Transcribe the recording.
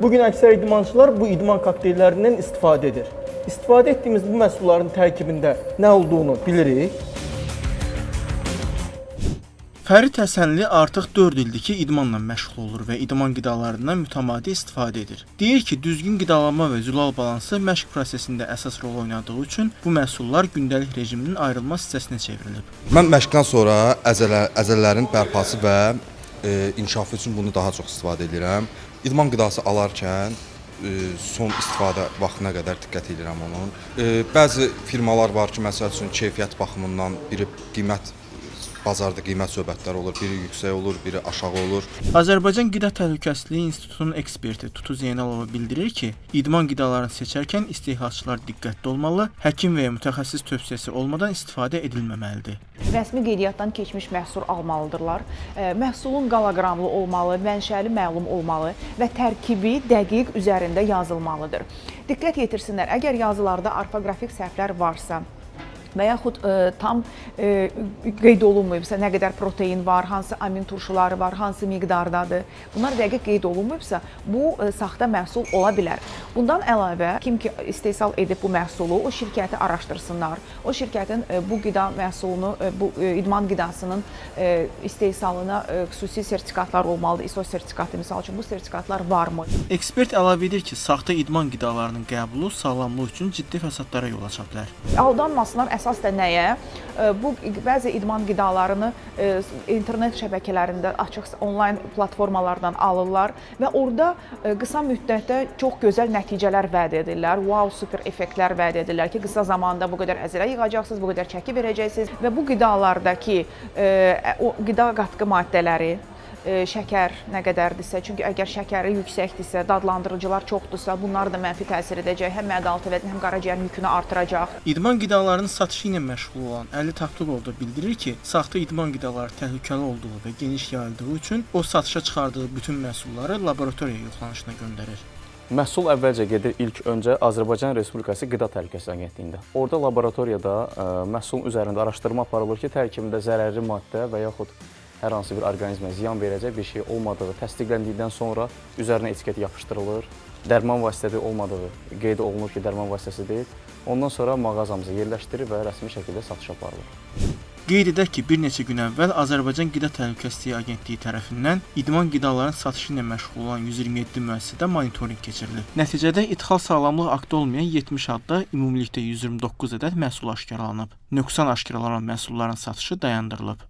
Bu gün əksər idmançılar bu idman kokteyllərindən istifadə edir. İstifadə etdiyimiz bu məhsulların tərkibində nə olduğunu bilirik. Fərid Həsənli artıq 4 ildir ki, idmanla məşğul olur və idman qidalarından mütəmadi istifadə edir. Deyir ki, düzgün qidalanma və zülal balansı məşq prosesində əsas rol oynadığı üçün bu məhsullar gündəlik rejiminin ayrılmaz hissəsinə çevrilib. Mən məşqdən sonra əzələlərin bərpası və inkişafı üçün bunu daha çox istifadə edirəm. İdman qidası alarkən son istifadə vaxtına qədər diqqət edirəm onun. Bəzi firmalar var ki, məsəl üçün keyfiyyət baxımından biri qiymət bazarda qiymət söhbətləri olur, biri yüksək olur, biri aşağı olur. Azərbaycan Qida Təhlükəsizliyi İnstitutunun eksperti Tutu Zeynalova bildirir ki, idman qidalarını seçərkən istehlakçılar diqqətli olmalı, həkim və ya mütəxəssis tövsiyəsi olmadan istifadə edilməməlidir. Rəsmi qeydiyyatdan keçmiş məhsul almalıdırlar. Məhsulun qalaqramlı olmalı, mənşəli məlum olmalı və tərkibi dəqiq üzərində yazılmalıdır. Diqqət yetirsinlər, əgər yazılarda orfoqrafik səhvlər varsa, və yaxud tam qeyd olunmayıbsa, nə qədər protein var, hansı amin turşuları var, hansı miqdardadır, bunlar dəqiq qeyd olunmayıbsa, bu saxta məhsul ola bilər. Bundan əlavə, kim ki istehsal edib bu məhsulu, o şirkəti araşdırsınlar. O şirkətin bu qida məhsulunu, bu idman qidasının istehsalına xüsusi sertifikatlar olmalıdır. ISO sertifikatı misal üçün, bu sertifikatlar varmı? Ekspert əlavə edir ki, saxta idman qidalarının qəbulu sağlamlıq üçün ciddi fəsadlara yol aça bilər. Aldanmasınlar əsas da nəyə? Bu bəzi idman qidalarını internet şəbəkələrində açıq onlayn platformalardan alırlar və orada qısa müddətdə çox gözəl nəticələr vəd edirlər. Wow, super effektlər vəd edirlər ki, qısa zamanda bu qədər əzələ yığacaqsınız, bu qədər çəki verəcəksiniz və bu qidalardakı o qida qatqı maddələri, şəkər nə qədərdirsə, çünki əgər şəkəri yüksəkdirsə, dadlandırıcılar çoxdursa, bunlar da mənfi təsir edəcək. Həm mədə altı vəzini, həm qaraciyərin yükünü artıracaq. İdman qidalarının satışı ilə məşğul olan Əli Tapdıqov da bildirir ki, saxta idman qidaları təhlükəli olduğu və geniş yayıldığı üçün o satışa çıxardığı bütün məhsulları laboratoriya yoxlanışına göndərir. Məhsul əvvəlcə gedir ilk öncə Azərbaycan Respublikası Qida Təhlükəsizliyi Agentliyində. Orada laboratoriyada məhsulun üzərində araşdırma aparılır ki, tərkibində zərərli maddə və yaxud hər hansı bir orqanizmə ziyan verəcək bir şey olmadığı təsdiqləndikdən sonra üzərinə etiket yapışdırılır. Dərman vasitəsi olmadığı qeyd olunur ki, dərman vasitəsi deyil. Ondan sonra mağazamıza yerləşdirilir və rəsmi şəkildə satışa aparılır. Qeyd edək ki, bir neçə gün əvvəl Azərbaycan Qida Təhlükəsizliyi Agentliyi tərəfindən idman qidalarının satışı ilə məşğul olan 127 müəssisədə monitorinq keçirilib. Nəticədə idxal sağlamlıq aktı olmayan 70 adda ümumilikdə 129 ədəd məhsul aşkarlanıb. Nöqsan aşkarlanan məhsulların satışı dayandırılıb.